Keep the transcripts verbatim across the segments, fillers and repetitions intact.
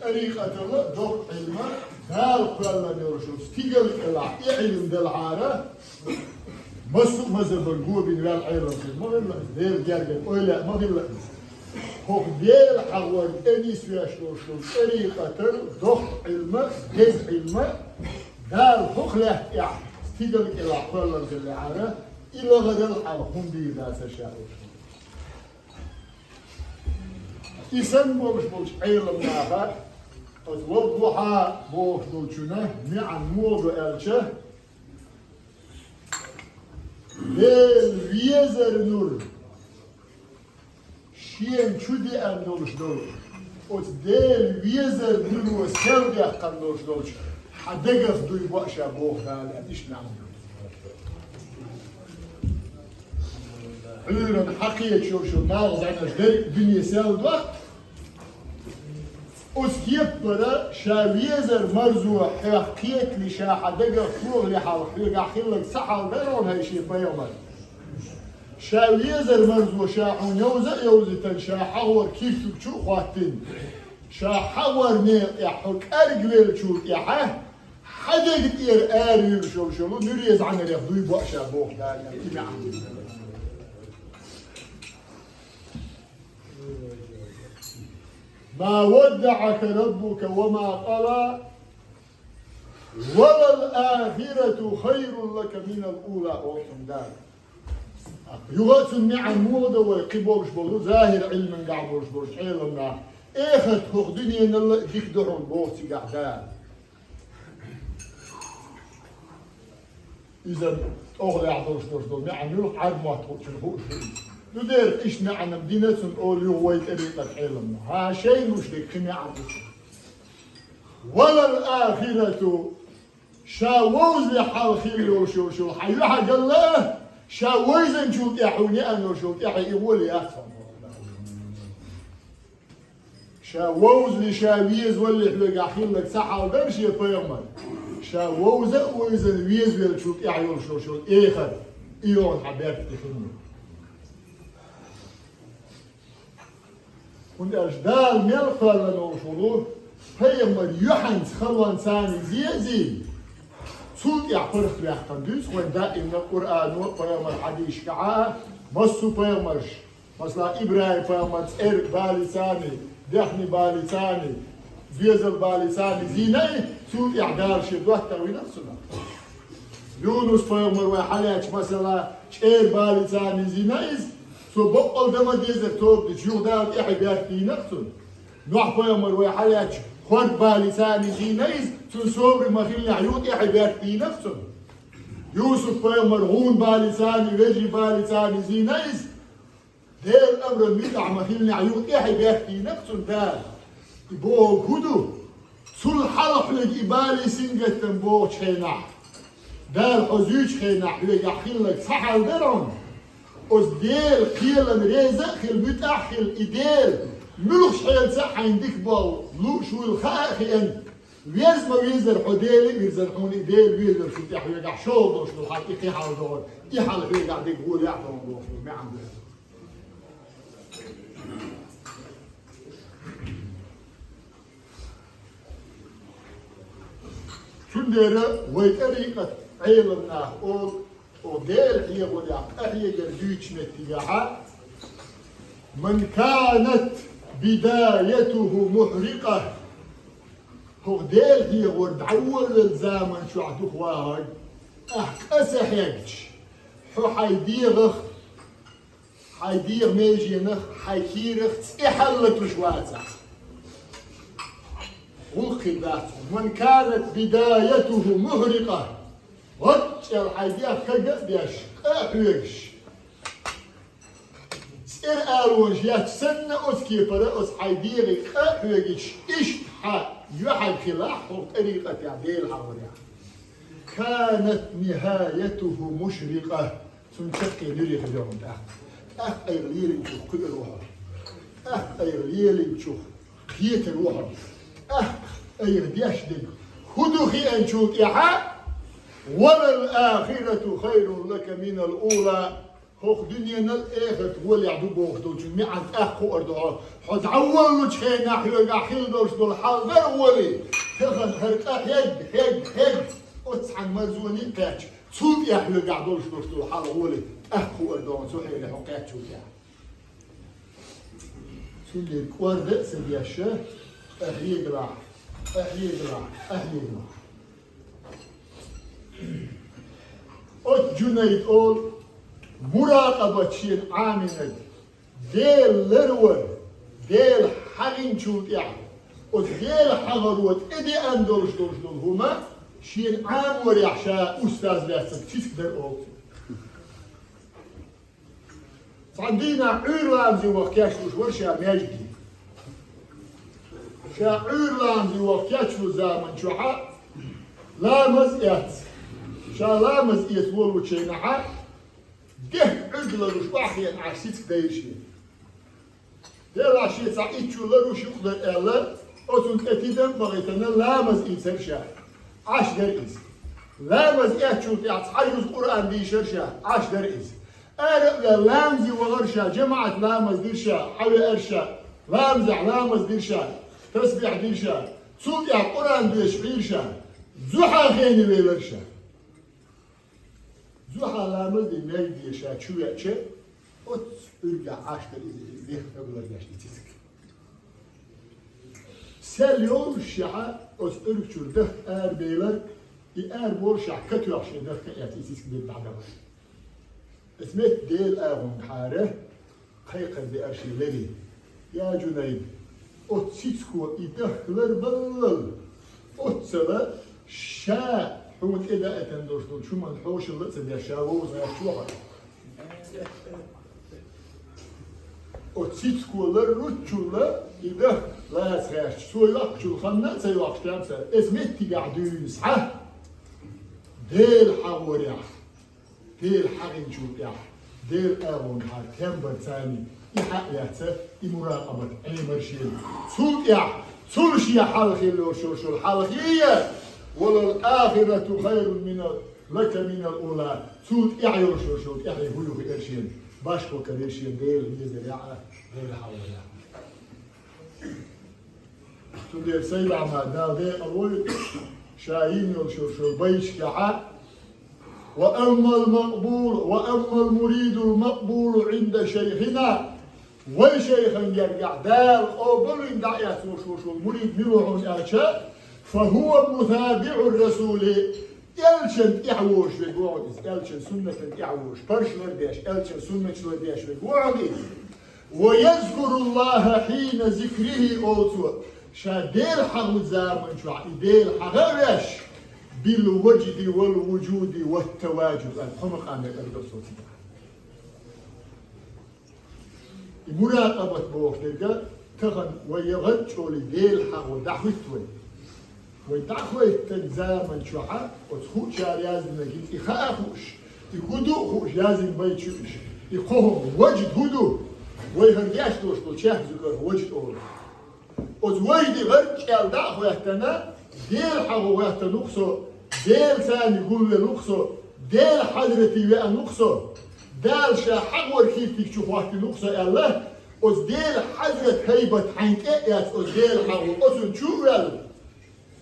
ТӀарикъатал доккха Ӏилма, Дала кхоьллина йолуш йолу стигала кӀелахь и Ӏилма делахьара, массо а мазхӀабан го бина ваьлла Ӏелам хир ма хилла, Делан гергара ойла а ма хилла иза. ХӀокху Дела хьахорна тӀе нисвеш йолуш йолу тӀарикъатал доккха Ӏилма, деза Ӏилма, Дала хӀокху лаьтта тӀехь стигала кӀелахь кхоьллина хиллехьара, и лахарал хьалха хӀума дийр дацара ша олуш. И санна болуш болчу Ӏелам наха, оцу «Ваддухьа» бохуш долчунна маьӀна муха до аьлча, Дела везар нур, шена чу деана долуш долчу, оцу Дела везар нуро сел дехкана долуш долчу хьан дагах дуй бо ша боху Дала, аьлла, иштта маьӀна. Ӏуьйранна хьан кхечу йолчу малхбузенаш дерриг а дуьне сел доккху, оцу кеппара ша везар марзо хьох кхетале, ша хьан дагах тохале хьалха хьоьгахь хилларг ца хьалдар хьуна, хӀай шен пайхамар. Ша везар марзо ша хьуна йовза а йовзийтина, ша хьахор киртиг чу а хӀоттийна, ша хьахор некъа тӀехь хьо кӀаргвеллачул тӀаьхьа, хьан дега тӀера ара вуьйлуш йолуш йолу нуьреза Ӏанарех дуй бо ша боху Дала, и маьӀна. «Ма ваддаӀака раббука ва ма къала, ва лал ахирату хайрун лака минал ула», олу Дала. Юха а цунна маьӀна муха до вай кхин болуш болу, захӀир Ӏилмангахь болуш болчу Ӏелам наха, эхарт хӀокху дуьненал а дика ду хьуна боху цигахь Дала. Иза тӀехулехь долуш долуш долу маьӀна ю, Ӏарбойн мотт хуучун хууш ду иза. Ду дера иштта маьӀна дина цунна олу юха вай тӀарикъат Ӏелам наха. ХӀан, шайна луш дерг кхин маьӀна ду цунна. Ва лал ахирату, ша вовзале хьалха хилла йолуш йолу хьан юьхьангалла а, ша вайзанчул тӀаьхьа хьуна еана йолуш йолу тӀаьхье и гӀоли яц хьуна. Ша вовзале, ша везавалале хьоьгахь хилларг ца хьалдар шен пайхамар. Ша вовза а вайзана везавеллачул тӀаьхьа йолуш йолуш йолу эхарт, и йогӀу хьан беркате хилла. ХӀунда аьлча Дала мел кхоьллина волуш волу пайхамар юьхьанца халонца царна зе а зийна, цул тӀаьхьа паргӀатваьккхина дуьйцу вайн даимна Къуръано а, пайхамар хьадисашкахь а, массо а пайхамарш, масала, ИбрахӀим-пайхамар цӀера балийцарний, даьхни балийцарний, доьзал балийцарний зийна иза, цул тӀаьхьа Дала шен доттагӀа вина цунах. Юнус-пайхамар вай хьалаьцча, масала, чӀера балийцарний зийна иза, цо баккъал дан ма дезара тоба дича, юха Дала тӀаьхье беркате йина цунна. Нохь-пайхамар вай хьалаьцча, хӀорд балийцарний зийна иза, цунна собаре ма хиллехь, юха тӀаьхье беркате йина цунна. Юсуп-пайхамар гӀуна балийцарний, вежарий балийцарний зийна иза, Делан амран муьтӀахь ма хиллехь, юха тӀаьхье беркате йина цунна Дала. И бохург хӀун ду? Цул хьалха хьоьга и балий, сингаттам богӀучу хенахь, Дала хьо зуьйчу хенахь хьоьгахь хилларг ца хьалдар хьуна, оцу Делан кхелана реза а хила, муьтӀахь а хила, и Дела муьлхачу хьелаца а хьайна дика бовла лууш вуйла хаа а хиъна, веза ма везара хьо Дела а вирзина хьуна, и Дела везаршна тӀехь хьоьгахь шолгӀа долуш долу хьал, и кхин хьал догӀу, и хьал хьоьгахь дерг гӀолехь а догӀу боху маьӀна ду. Цундела вай тӀарикъат Ӏелам наха олу, оцу Дела хьехорехь къахьегар дуьйцучу меттигехь: «Ман канат бидаятуху мухьрикъа». ХӀокху Дела хьехор дӀаволавелла заман чохь дукха вахарг, ахь къа ца хьегча, хьо хьайн дегӀах, хьайн дегӀан меженах, хьайн кийрах цӀе хьалалатуш вацахь, гӀуллакх хир дац хьуна. «Ман канат бидаятуху мухьрикъа». ГӀоттӀ чӀел хьайн дегӀ кага а беш, къа а хьоьгуш, цӀера алонаш етташ санна, оцу кепара оцу хьайн дегӀе къа а хьоьгуш, иштта хьан юьхьанга хилахь хӀокху тӀарикъатехь, Дела хьахорехь. «Канат нихаятуху мушрикъа». Цунна чаккхе нуьре хир ю хьуна тӀаккха. ТӀаккха айхьа лелийначух кхуьур ву хьо. ТӀаккха айхьа лелийначух кхетар ву хьо. ТӀаккха айхьа деш дерг хӀун ду хиъначул тӀаьхьа: «Ва лал ахирату хайрун лака минал ула». ХӀокху дуьненал эхартал гӀолехь ду бохуш долчун маьӀна тӀаккха хуур ду хьо. Хьо дӀаволлучу хенахь хьоьгахь хилла долуш долу хьал дара гӀоле. Тахана хӀара къа хьегна, хьегна, хьегна, оццу цхьана марзоне а кхаьчча, цул тӀаьхьа хьоьгахь долуш долуш долу хьал гӀоле тӀаккха хуур ду хьо цу хенахь хьо кхаьччул тӀаьхьа. Цундела кӀорда а ца деш, къахьегалахь, къахьегалахь, къахьегалахь. Оцу Джунайд олу, муракъабат шена Ӏамийнарг, Дела ларвар, Дела хьагӀинчул тӀаьхьа, оцу Дела хьагӀаро тӀедеана долуш долуш долу хӀума шена Ӏаморехь ша устаз лаьцнарг цициг дара олу. Цхьана дийнахь Ӏуьйра ламазе ваха кечлуш вара ша маьждиге. Ша Ӏуьйра ламазе ваха кечлу заман чохь а ламаз эцна. Ша ламаз эца волучу хенахь а дехьа Ӏуьрг ларуш охьахиъна Ӏаш сициг дайра шен. Делахь шен цхьа итт чу ларуш юкъа дара аьлла, оцунна тӀе тидам а бахийтина ламаз ийцара ша. Ӏаш дара иза. Ламаз эцначул тӀаьхьа цхьа юзу Къуръан дийшара ша. Ӏаш дара иза. Ара а ваьлла, ламазе вахара ша, жамаӀат ламаз дира ша, хьавеара ша, ламазехь ламаз дира ша, тасбихь дира ша, цул тӀаьхьа Къуръан доьшуш Ӏийра ша, зухьа хене велара ша. Зухьа ламаз дина маьждиге ша чу веача, оццу Ӏуьргехь Ӏаш дара иза, дехьа хьоьгалла деш и цициг. Сел йолушшехь оцу Ӏуьрг чуьра дахка арабелира, и араболушшехь катоьхна шен дахка а эцна, и цициг дерг дӀадахара. Оцу метта Делан агӀонгахьара кхайкхар деара шен леррина: «Я Джунайд, оцу цицго и дахка ларбаллал, оццул ша хьуна тӀедаийтина долуш долчу хӀуманна хьошалла а ца деш, ша вовза гӀерташ ву хьо». Оцу цицго ларруччул и дахка лаца гӀерташ, цо йоккхучул ханна а ца йоккхуш, тӀаьхьа ца, оцу меттигехь дуьйна схьа Дела хьагӀорехь, Дела хьагӀинчул тӀаьхьа, Делан агӀонгахьара тем бара царна, и хьа а лаьцна, и муракъабат Ӏемара шена. Цул тӀаьхьа, цул шен хьалха хилла йолуш йолу хьал хьея: «Ва лал ахирату хайрун минал, лака минал ула». Цул тӀаьхьа йолуш йолу тӀаьхье хӀун ю хиира шена, башхо карийра шена Дела везарехь а, Дела хьагӀорехь а. Цундела Сайд-Ахьмад, Дала декъала войла, ша йина йолуш йолу шайн байташкахь: «Ва аммал макъбул, ва аммал муридул макъбулу Ӏинда шайхина». Вай шайхан гергахь Дала къобалвина дӀаэцна волуш волу мурид мила ву хьуна аьлча, «фа хӀува мутабиӀур расули». Элчан тӀаьхьа вожуш верг ву хьуна иза, элчан суннатан тӀаьхьа вожуш, паргӀат лардеш, элчан суннаташ лардеш верг ву хьуна иза. «Ва язкуруллаха хьина зикрихи», олу цо, ша Дела хьагӀу заман чохь и Дела хьагӀа а веш, «бил важди вал вужуди ват таважуд», аьлла, кхо макъаме тӀера до цо цигахь. И муракъабат бохуш дерг, тахана вай я гӀанччалц Дела хьагӀо дӀахӀуьтту вай. Вай дӀахӀоьттина заман чохь а оцу хуучара яздина гица, и хаа а хууш, и хӀун ду а хууш, яздина байт ю уьш. И кхо хӀума, важд хӀун ду? Вай хӀара деш долуш долу чехка зугарх важд олу. Оцу важди гӀанччалц дӀа а хӀоьттина, Дела хьагӀо хӀоьттина ву-кх со, Дела царна гулвелла ву-кх со, Дела хьадрате веана ву-кх со, Дала ша хьагӀор киртиг чу хӀоттийна ву-кх со аьлла, оцу Дела хьадрат, хӀайбат хьайна тӀе а эцна, оцу Дела хьагӀо оцунна чу а ваьлла,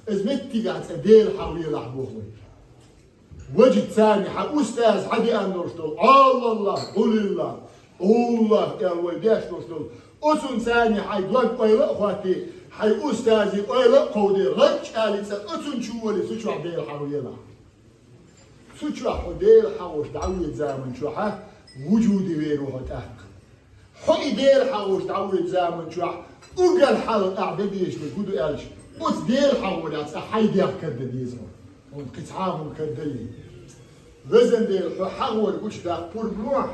иза меттигахь цӀа Дела хьагӀ лелахь боху вай. Важд царна хьан устаза хьадеана долуш долу «Аллаллах, Къулиллах, Уллах» аьлла вай деш долуш долу, оцунна царна хьайн дог ойла а хӀоттий, хьайн устазийн ойла а кховдий, гӀанччалц цӀа оцунна чу валий, цу чохь Дела хьагӀ лелахь. Цу чохь хьо Дела хьагӀош дӀавоьду заман чохь а вужуде вер ву хьо тӀаккха. Хьо и Дела хьагӀош дӀавоьду заман чохь уггар хьалха ахь дан дезаш дерг хӀун ду аьлча, оцу Дела хьагӀорехь цкъа хьайн дегӀ карадан деза хьуна. ХӀунда кхин цхьа а хӀума карадаллий. Везан Дела, хьо хьагӀор гучудаккха пурба лохьа.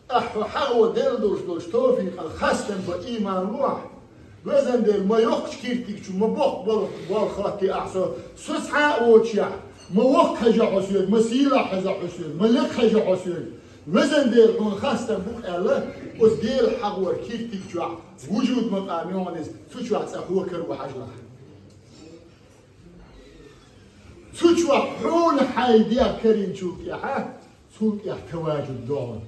Ахь хьо хьагӀо делла долуш долчу тофикъал хастам бан ийман лохьа. Везан Дела, ма йоккхачу киртиг чу, ма боккха болх, болх хӀоттий ахь со, со цхьа а воцушехь, ма воккха хьажа хьо соьга, ма сийлахь хьажа хьо соьга, ма лекха хьажа хьо соьга. Везан Дела, хьуна хастам бу-кх аьлла, оцу Дела хьагӀор киртиг чохь, вужуд макъам ю хьуна иза, цу чохь цкъа хьо каро хьажалахь. Цу чохь хьуна хьайн дегӀ карийначул тӀаьхьа, цул тӀаьхьа таважуд до хьуна.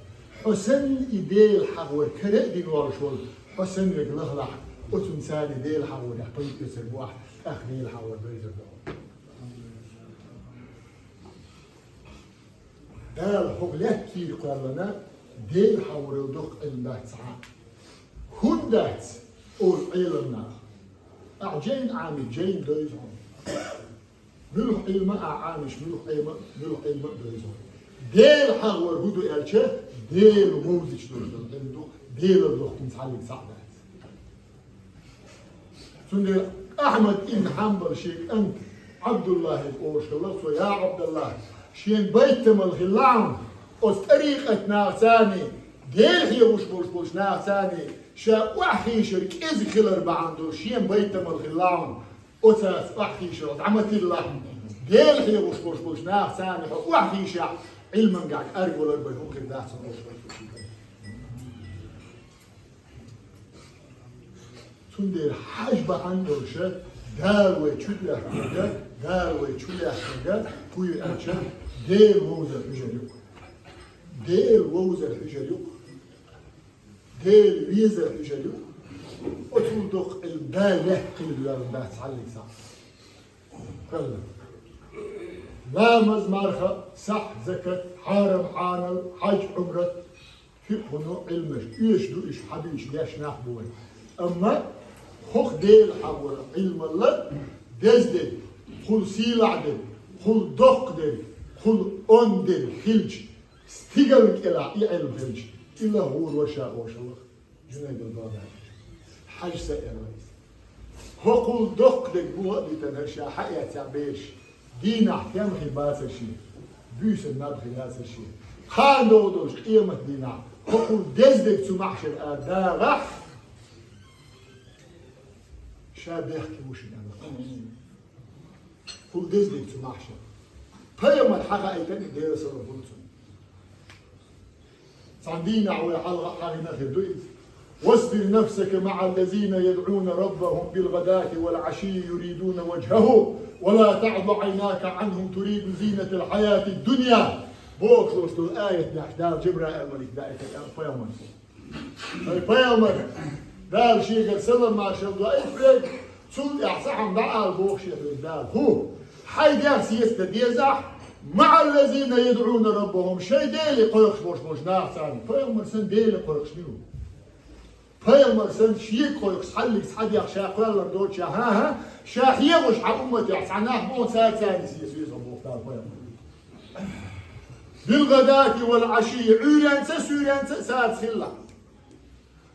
Хьо санна и Дела хьагӀвар кара а дина волуш волу, хьо санна верг лахалахь, оцунна царна Дела хьагӀварехь пайда эцар бу ахь, тӀаккха Дела хьагӀвар бевзар бу. Дала хӀокху лаьттахь кхоьллина Дела хьагӀварал доккха Ӏилма дац цхьа а. ХӀунда дац олу Ӏеламнаха? Ахь жайна Ӏамийча, жайна дойза хьуна. Муьлха Ӏилма а Ӏамийча, муьлха Ӏилма, муьлха Ӏилма а дойза хьуна. Дела хьагӀвар хӀун ду аьлча, Дела вовзийта долуш долу Ӏилма ду, Делал доккхина цхьаллиг цхьаъ дац. Цундела Ахьмад ибн Хьанбал шен кӀант Ӏабдуллахье олуш хилла, цо: «Я Ӏабдаллахь, шена байтамал хилла хьуна, оцу тӀарикъат нахаца а, Дела хьехош болуш болчу нахаца а ша охьахийшар кӀезиг хилар бахьана долуш шена байтамал хилла хьуна, оцаца охьахийшар дӀа ма тиллахь, Дела хьехош болуш болчу нахаца а хьо охьахийшахь, Ӏилманехь кӀаргвалар бен хӀума хир дац хьуна», олуш хилла цо шен кӀанте. Цундела хьажа бахьана долуша, Дала вай чу лаьхкинарг, Дала вай чу лаьхкинарг хӀун ю аьлча, Дела вовзар хьуьжар ю. Дела вовзар хьуьжар ю. Дела везар хьуьжар ю. Оцул доккха Ӏилма Дала лаьтта хилла ваьлла дац цхьаллиг цхьаъ. Кхоьллина. Ламаз, марха, сахь, закат, хьарам, хьанал, хьаж, Ӏумрат, фикъхӀун Ӏилмаш, оьшуш ду уьш, хьадисаш деш нах бу вай. Амма хӀокху Дела хьагӀваран Ӏилмалла деза дерг, кхул сийлахь дерг, кхул доккха дерг, кхул онда дерг хилча, стигална кӀелахь и Ӏилма хилча, и лаха гӀур вара ша, оша лаха. Жунайдал Багъдадича. Хьажа са аьлла иза. ХӀокхул доккха дерг бу а дитина ша хьаэцча бераш. Дийнахь тем хир бацара шен. Буьйсанна наб хир яцара шен. Кхана догӀу долуш къемат дийнахь хӀокхул деза дерг цу маьхьшар а дагӀахь, ша бехке ву шуна аьлла. ХӀокхул деза дерг цу маьхьшар. Пайхамар хьахаийтина, Делан салам хуьлда цунна. Цхьана дийнахь вай хьалха а хьахийна хир ду иза: «واصبر نفسك مع الذين يدعون ربهم بالغداة والعشي يريدون وجهه ولا تعد عيناك عنهم تريد زينة الحياة الدنيا», бохуш долуш долу аят деш Дала Жабраил-малик даийтина пайхамарна. Ай, пайхамар, Дала шегара салам-маршалла доуьйту вайга, цул тӀаьхьа цхьа хьуна дӀаала боху шех вайга Дала. ХӀу, хьайн дегӀ сецадан дезахь, «مع الذين يدعون ربهم», шайн Деле кхойкхуш болуш болчу нахаца. Пайхамар санна Деле кхойкхуш мила ву? Пайхамар санна шега кхойкхуш цхьаллиг цхьа дегӀ ша кхоьллина доцуш, хӀан-хӀа, ша хьехош хьан умматехь цхьа нах бу, цаьрца а сецо веза боху Дала пайхамар. «بالغداة والعشي», Ӏуьйренца а, суьйренца а цаьрца хилла.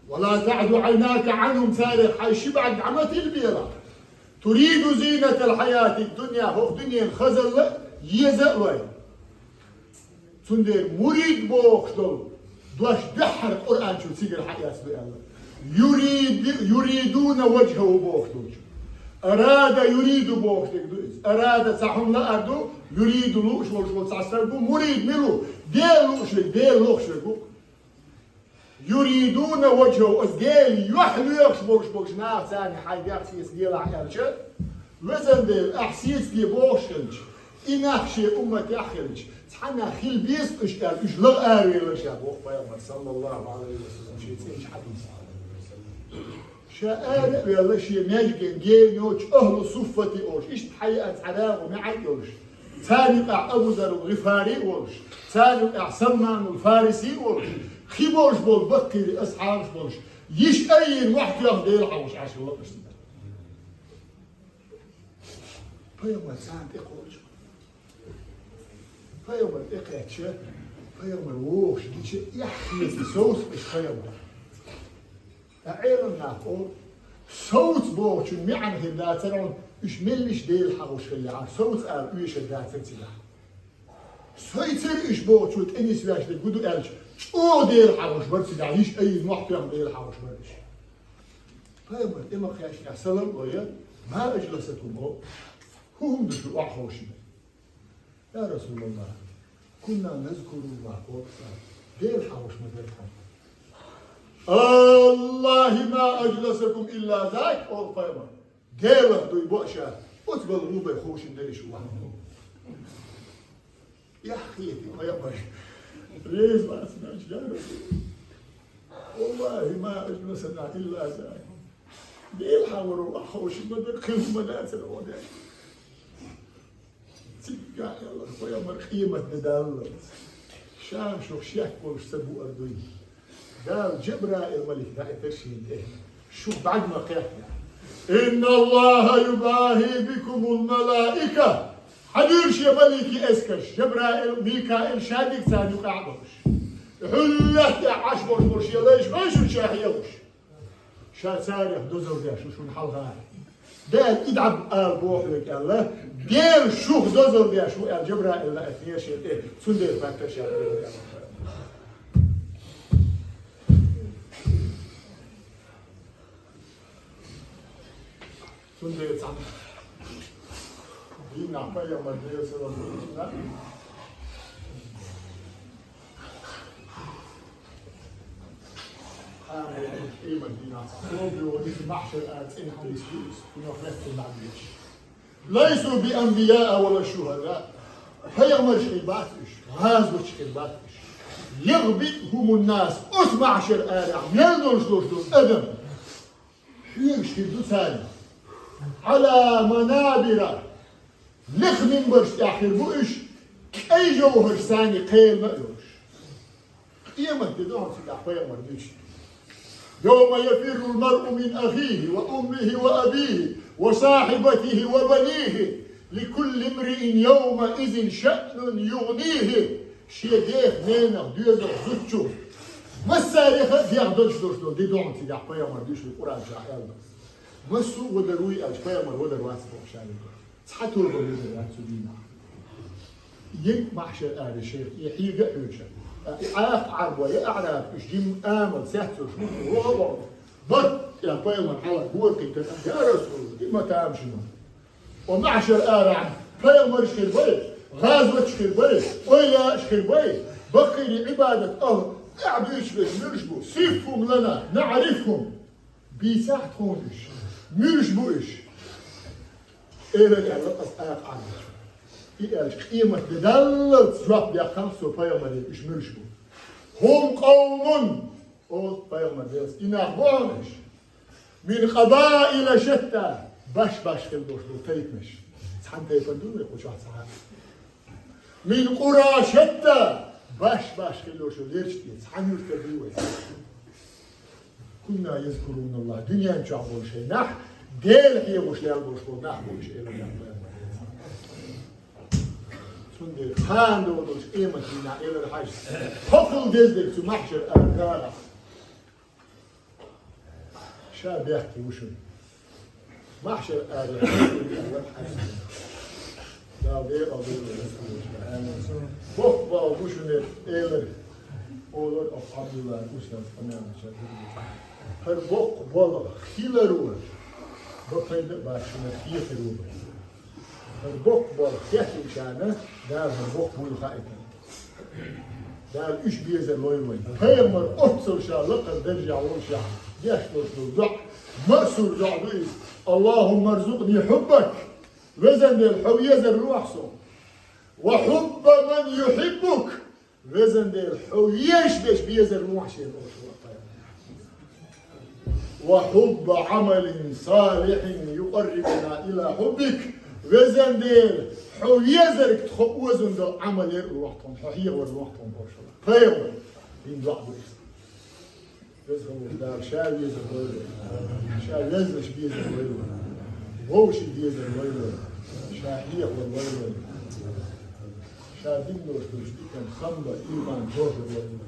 «ولا تعد عيناك عنهم», царех хьайн ши бӀаьрг дӀа ма тилбелахь. «تريد زينة الحياة الدنيا», хӀокху дуьненан хазалла а, еза а лой. Цундела «мурид» бохуш долу дош дуьххьара Къуръан чу цигара хьаэцна ду аьлла. «Юрид-, юридуна ваджхаху» бохуш долчу. «Арада юриду» бохуш дерг ду иза. «Арада» цхьа хӀума лаар ду, «юриду» лууш волуш волу цхьа стаг ву, «мурид» мила ву? Дела лууш верг, Дела лохуш верг ву. «Юридуна ваджхаху», оцу Дела юьхь лоьхуш болуш болчу нахаца хьайн дегӀ сецаделахь аьлча, везан Дела, ахь сецаде бохуш хилча, и нах шен умматехь хилча, цхьа нах хила беза уьш аьлла, уьш лаха аравелира ша, боху пайхамар, саллаллаху Ӏалайхи ва саллам, шен цӀеначу хьадисехь. Ша ара а ваьлла, шен маьждиган гена йоцуш, ахьлу суффати олуш, иштта хьайа а цхьа рагӀу маьӀан а йолуш, царна юкъахь Абу Заррул ГӀифари а волуш, царна юкъахь Салманул Фариси а волуш, кхин болуш болу баккхийри асхьабаш болуш, йиш айина мохь тоьхна Дела хьахош Ӏаш хилла уьш. Пайхамар царна тӀекхочу. Пайхамар тӀекхаьчча, пайхамар вогӀуш гича, эхь хетий, совца уьш пайхамар. Ткъа Ӏеламнаха олу, совца бохучун маьӀна хир дацара хьуна, уьш меллиш Дела хьахош хиллехьара, совца ала оьшур дацара цигахь. Сойцара уьш бохучо тӀе нисвеш дерг хӀун ду аьлча, чӀогӀа Дела хьахош бара цигахь, йиш айина мохь тоьхна Дела хьахош бара уьш. Пайхамар тӀе ма кхаьчча, салам а лой, «ما أجلسكم» олу, хӀун хӀума ду шу охьаховшина? «يا رسول الله، كنا نذكر الله», олу цара. Дела хьахош ма дара тхьамма. «والله ما أجلسكم إلا ذاك», олу пайхамар. Делах дуй бо аша, оцу балгӀу бен ховшина дара шу вахана. Эхь хетий пайхамар. Реза вац, значит, я Расул. Валлахи, ма ажласана илла зак. Дела хьан варо аххо ши ма дар, кхин ма дацар ода. Цигга аьлар пайхамар, къемат де даллалц ша шух шек болуш ца буар дуй. Дала Жабраил малик даийтар шена тӀе. Шух бӀаьрг ма кхехьа. Инна Аллаха юбахи бикумул малаика. Хьадуьйла шен маликийн эскарш, Жабраил, Микаил, шадерг царна юкъахь а долуш. Хьуьллехь тӀехь Ӏаш болуш болу шен лайш вайшинчу ша хьехуш. Ша царах дозалла деш ву шуна хьалха. Дала и дӀа ала боху хьоьга аьлла, Дела шух дозалла деш ву аьлла, Жабраил даийтинера шена тӀе, цундела хаттар ша хьоьга аьлла. Цундела цхьана дийнахь пайхамар Делан салам хуьлда цунна, къемат дийнахь цхьа тоба йогӀу, иза махьшар ара цӀена хьадис ду иза, кхунах лаьттина дӀа а дезаш. Лайсу би анбияа ва ла шухӀадаа. Пайхамарш хир бац уьш, гӀазоташ хир бац уьш. ЯгӀбитӀухумун нас, оцу махьшар арахь мел долуш долуш долу адам. Хьоьгуш хир ду царна. Ӏала манабира. Лекха минбарш тӀехь хир бу уьш, кӀайн жовхӀарш царна кхелана а йолуш. Къемат де ду хьуна цигахь пайхамар дуьйцу. Йовма яфиррул маръу мин ахихи ва уммихи ва абихи ва сахьибатихи ва банихи. Ликулли мриин йовмаизин шаънун югӀнихи. Шен дех, ненах, доьзалх, зудчух, массарех а дегӀ додуш долуш долу де ду хьуна цигахь пайхамар дуьйцу, Къуръан чохь аьлла. Массо а вадар вуй аьлча, пайхамар вадар вац боху шарахь. Цхьа тоба везар вац цу дийнахь. Ен махьшар аре шайх, и хьега а хьоьжуш. И Ӏаьрба, Ӏарбой, я аӀраб, уьш жимма амал, сеццалуш, муьлхха вогӀу а вогӀу. Барт, я пайхамар хьала гора кхийтира, я Расул, и ма тамашийна. О махьшар арахь пайхамарш хир бай, гӀазоташ хир бай, ойла яаш хир бай, баккхийри Ӏибадат ахӀла, тӀаьхьа буьйцуш берш муьлш бу, сиффум лана, наӀрифхум. Бийцахь тхуна уьш. Муьлш бу уьш? Элира аьлла, аса акха Ӏамича. И аьлча, къемат де даллалц жоп дехкахь со пайхамаре, уьш муьлш бу? ХӀум къовмун, о пайхамар Делас, и нах бу хьуна уьш. Мин къабаила шатта, баш-баш хила долуш долу тайпанаш. Цхьана тайпана ду вай кху чохь цхьа. Мин къура шатта, баш-баш хила долуш долу лерча тӀе, цхьана юьртара ду вай. Кунна язкуруналлах, дуьнен чохь болу шайн нах, Дела хьехуш лел болуш болу нах бу уьш, элира. Цундела кхана догӀу долчу къематдийнахь элира хьажа, хӀокхул деза дерг цу махьшар ара гара. Ша бехке ву шуна. Махьшар ара. Дала декъал дойла. Амин. Боккха болх бу шуна, элира. Олар Абдулла Усман тамам ча. ХӀара боккха болх хиларо, бакъ а бац шуна хетаро. ХӀара боккха болх хеттинчарна Дала хӀара боккха буйла хаийтина. Дала уьш безар лойла вайн. Пайхамар оццул ша лакхара даржехь волушехь деш долуш долу доӀа, маъсур доӀа ду иза: «Аллахумма рзукъни хьуббак». Везан Дела, хьо везар лохьа суна. «Ва хьубба ман юхьиббук». Везан Дела, хьо везаш дерш безар лохьа шена, олуш вара пайхамар. «Ва хьубба Ӏамалин салихьин юкъаррибуна ила хьуббик». Везан Дела, хьо везарг тхо озун долу Ӏамал яр лохьа тхуна, хьо хьехавар лохьа тхуна, олуш вара. Пайхамар, дин доӀа ду иза. Веза хьо ву Дала, ша везар лойла, ша везаш безар лойла, вовшийн безар лойла, ша хьехавар лойла, ша дин дош долчу дикан хамба, иман, тохар лойла.